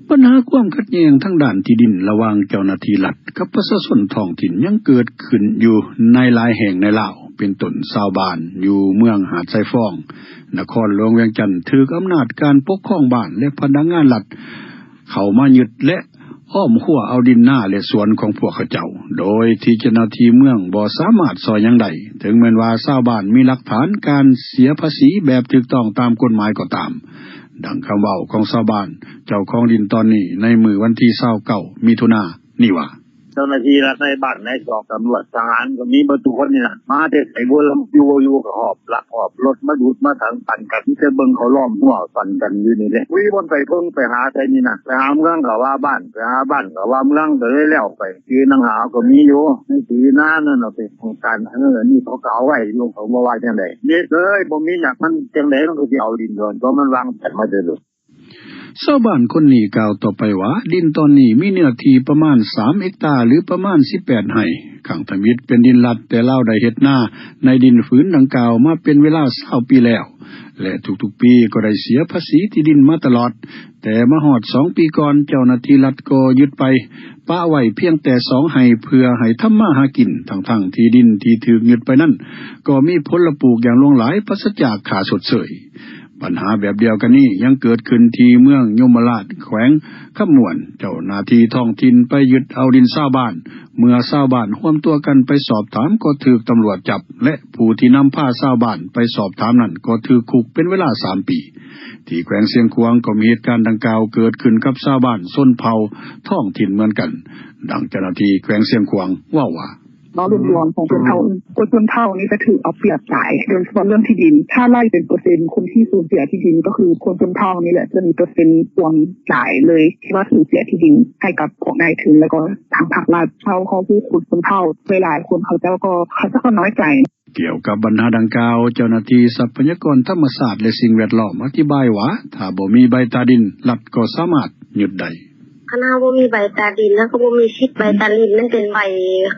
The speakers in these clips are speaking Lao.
ບັນຫາຄວາມຂັດແຍ່ງທາງດ້ານທີ່ດິນ ລະຫວ່າງເຈົ້າໜ້າທີ່ລັດ ກັບປະຊາຊົນທ້ອງຖິ່ນ ຍັງເກີດຂຶ້ນຢູ່ໃນຫຼາຍແຫ່ງໃນລາວ ເປັນຕົ້ນຊາວບ້ານຢູ່ເມືອງຫາດຊາຍຟອງ ນະຄອນຫຼວງວຽງຈັນ ຖືກອຳນາດການປົກຄອງບ້ານ ແລະພະນັກງານລັດ ເຂົ້າມາຍຶດ ແລະອ້ອມຮົ້ວເອົາດິນນາ ແລະສວນຂອງພວກເຂົາເຈົ້າ ໂດຍທີ່ເຈົ້າໜ້າທີ່ເມືອງບໍ່ສາມາດຊ່ອຍຫຍັງໄດ້ ເຖິງແມ່ນວ່າຊາວບ້ານມີຫຼັກຖານການເສຍພາສີແບບຖືກຕ້ອງຕາມກົດໝາຍກໍຕາມ. ດັ່ງຄຳເວົ້າຂອງຊາວບ້ານເຈົ້າຂອງດິນຕອນນີ້ ໃນມື້ວັນທີຊາວເກົ້າ ມິຖຸນານີ້ວ່າ: ເຈົ້າໜ້າທີ່ລັດ ນາຍບ້ານນາຍຊອກ ຕຳຫຼວດ ທະຫານ ກໍມີເບິດທຸກຄົນນີ້ລະ ມາແຕ່ໃສບໍ່ຮູ້ ຢູ່ໆກໍຫອບລັກຫອບລົດມາດູດມາຖັງປັນກັນ ມີແຕ່ເບິ່ງເຂົາລ້ອມຮົ້ວປັນກັນຢູ່ນີ້ແຫຼະ ບໍ່ມີບ່ອນໄປເພິ່ງໄປຫາໃສນີ້ນະ ໄປຫາເມືອງກໍວ່າບ້ານ ໄປຫາບ້ານກໍວ່າເມືອງ ກໍເລີຍແລ້ວໄປ ຊື່ນັ່ງຫາວກໍມີຢູ່ ໃນທີ່ນານັ້ນເອົາໄປປ້ອງກັນ ເອີ ອັນນີ້ເຂົາກໍເອົາໄວ້ຢູ່ ເຂົາບໍ່ວ່າຈັ່ງໃດ ເດັກເອີຍ ບໍ່ມີຫຍັງ ມັນຈັ່ງໃດມັນກໍຊິເອົາດິນດອນ ເພາະມັນວາງແຜນມາແຕ່ດົນ. ຊາວບ້ານຄົນນີ້ກ່າວຕໍ່ໄປວ່າ ດິນຕອນນີ້ມີເນື້ອທີ່ປະມານສາມເຮັກຕາ ຫຼືປະມານສິບແປດໄຮ່ ຄັ້ງທຳອິດເປັນດິນລັດ ແຕ່ລາວໄດ້ເຮັດນາໃນດິນຜືນດັ່ງກ່າວມາເປັນເວລາຊາວປີແລ້ວ ແລະທຸກໆປີກໍໄດ້ເສຍພາສີທີ່ດິນມາຕະຫຼອດ ແຕ່ມາຮອດສອງປີກ່ອນ ເຈົ້າໜ້າທີ່ລັດກໍຍຶດໄປ ປະໄວ້ພຽງແຕ່ສອງໄຮ່ ເພື່ອໃຫ້ທຳມາຫາກິນ ທັງໆທີ່ດິນທີ່ຖືກຍຶດໄປນັ້ນ ກໍມີຜົນລະປູກຢ່າງຫຼວງຫຼາຍ ປາສະຈາກຄ່າຊົດເຊີຍ. ບັນຫາແບບດຽວກັນນີ້ ຍັງເກີດຂຶ້ນທີ່ເມືອງຍົມມະລາດ ແຂວງຄຳມ່ວນ ເຈົ້າໜ້າທີ່ທ້ອງຖິ່ນໄປຍຶດເອົາດິນຊາວບ້ານ ເມື່ອຊາວບ້ານຮວມຕົວກັນໄປສອບຖາມ ກໍຖືກຕຳຫຼວດຈັບ ແລະຜູ້ທີ່ນຳພາຊາວບ້ານໄປສອບຖາມນັ້ນ ກໍຖືກຄຸກເປັນເວລາສາມປີ. ທີ່ແຂວງຊຽງຂວາງ ກໍມີເຫດການດັ່ງກ່າວເກີດຂຶ້ນກັບຊາວບ້ານຊົນເຜົ່າທ້ອງຖິ່ນເໝືອນກັນ. ດັ່ງເຈົ້າໜ້າທີ່ແຂວງຊຽງຂວາງເວົ້າວ່າ: ເວົ້າລວມໆຂອງຊົນເຜົ່າ ຄົນຊົນເຜົ່ານີ້ຈະຖືກເອົາປຽບຫຼາຍ ໂດຍສະເພາະເລື່ອງທີ່ດິນ ຖ້າໄລ່ເປັນເປີເຊັນ ຄົນທີ່ສູນເສຍທີ່ດິນ ກໍຄືຄົນຊົນເຜົ່ານີ້ແຫຼະ ຈະມີເປີເຊັນກວ້າງຫຼາຍເລີຍ ທີ່ວ່າສູນເສຍທີ່ດິນໃຫ້ກັບພວກນາຍທຶນ ແລ້ວກໍທາງພາກລັດ. ເຮົາ ເຮົາຄືຄົນຊົນເຜົ່າ ຫຼາຍໆຄົນເຂົາເຈົ້າກໍ ເຂົາເຈົ້າກໍນ້ອຍໃຈ. ກ່ຽວກັບບັນຫາດັ່ງກ່າວ ເຈົ້າໜ້າທີ່ຊັບພະຍາກອນທຳມະຊາດ ແລະສິ່ງແວດລ້ອມ ອະທິບາຍວ່າ ຖ້າບໍ່ມີໃບຕາດິນ ລັດກໍສາມາດຍຶດໄດ້. ຄັນເຮົາບໍ່ມີໃບຕາດິນ ເຮົາກໍບໍ່ມີສິດ. ໃບຕາດິນມັນເປັນໃບ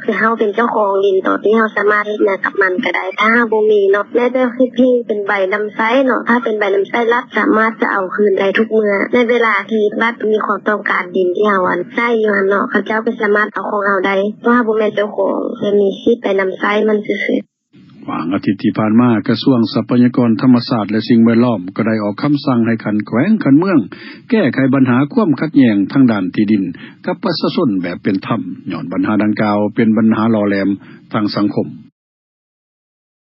ທີ່ເຮົາເປັນເຈົ້າຂອງດິນ ໂຕທີ່ເຮົາສາມາດເຮັດຫຍັງກັບມັນກໍໄດ້ ຖ້າເຮົາບໍ່ມີເນາະ. ແມ້ແຕ່ເຮັດເພງເປັນໃບນຳໃຊ້ເນາະ ຖ້າເປັນໃບນຳໃຊ້ ລັດສາມາດຈະເອົາຄືນໄດ້ທຸກເມື່ອ ໃນເວລາທີ່ລັດມີຄວາມຕ້ອງການດິນທີ່ເຮົາໃຊ້ຢູ່ຫັ້ນເນາະ ເຂົາເຈົ້າກໍສາມາດເອົາຂອງເຮົາໄດ້ ເພາະເຮົາບໍ່ແມ່ນເຈົ້າຂອງ ແຕ່ມີສິດໄປນຳໃຊ້ມັນຊື່ໆ. ຫວ່າງອາທິດທີ່ຜ່ານມາ ກະຊວງຊັບພະຍາກອນທຳມະຊາດ ແລະສິ່ງແວດລ້ອມ ກໍໄດ້ອອກຄຳສັ່ງໃຫ້ຂັ້ນແຂວງຂັ້ນເມືອງ ແກ້ໄຂບັນຫາຄວາມຂັດແຍ່ງທາງດ້ານທີ່ດິນກັບປະຊາຊົນແບບເປັນທຳ ຍ້ອນບັນຫາດັ່ງກ່າວເປັນບັນຫາຫຼໍ່ແຫຼມທາງສັງຄົມ.